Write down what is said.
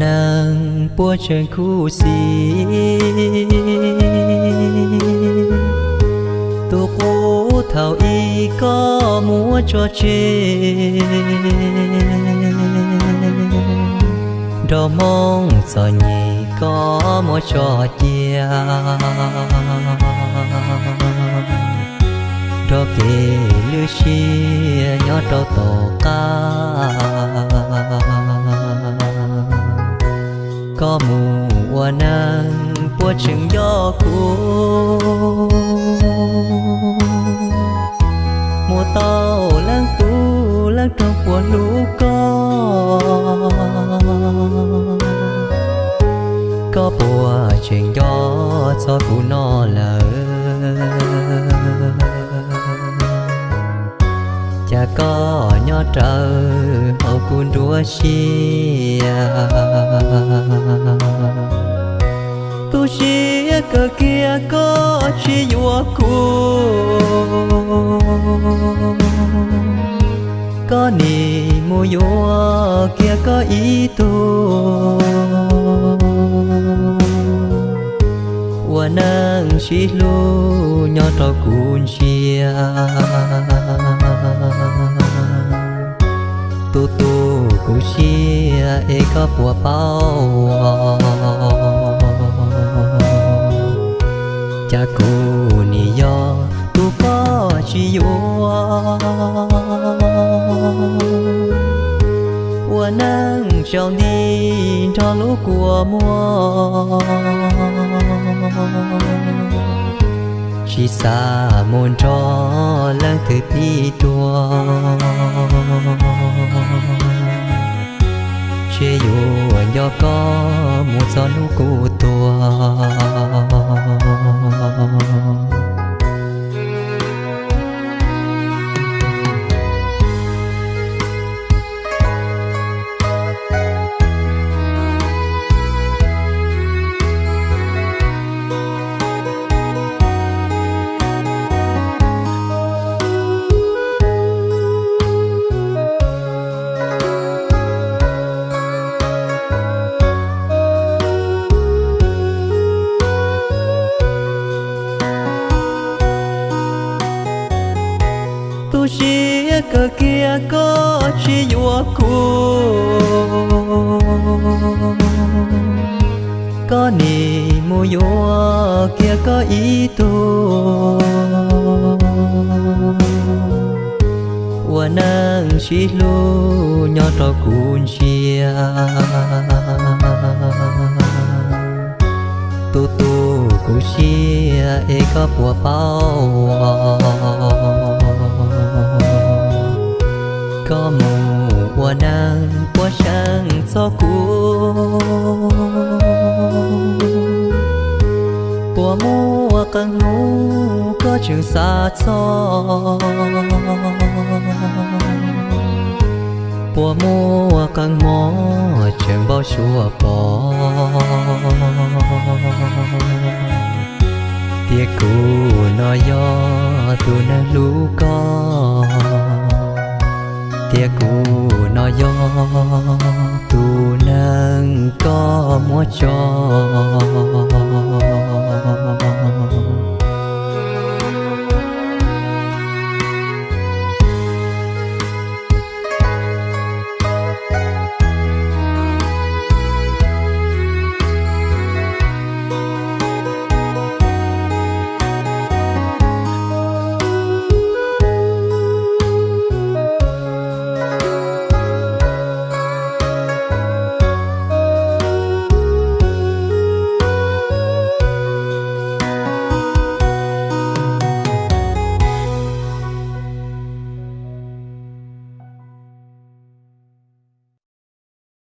Neeg puab tseem khuv xim, tus qub thaum ub koj muab tso tseg, nrog Hmoob txom nyem koj muab tso cia. Nrog kev lwj siab nyob rau tom qab, koj mus ua neeg puab tseem nco kuv. Muaj tau leej tub leej rog puas hlub koj, koj puas tseem nco txog kuv no lawm? Cas koj nyob rawv hauv kuv nruab siab? Tu siab kawg kiag koj tsis yuav kuv, koj nim mus yuav kiag koj ib tug. Ua neej sib hlub nyob rau kuv ntsia, tu tu kuv siab es koj puas paub? Cas kuv nim yog tus koj tsis yuav. Ua neej tsaus nti nrog lub kua muag, tsis xav mus nrog leej twg pib dua. Ntshe yuav nco koj mus txog hnub kuv tuag. Tu siab kawg kiag koj tsis yuav kuv, koj nim mus yuav kiag koj ib tug. Ua neej sib hlub nyob rau kuv ntsia, tu tu kuv siab es koj puas paub? Koj mus ua neej puab seev txog kuv, puas muaj qee hnub koj tseem xav txog? Puas muaj qee hmo tseem npau suav pom?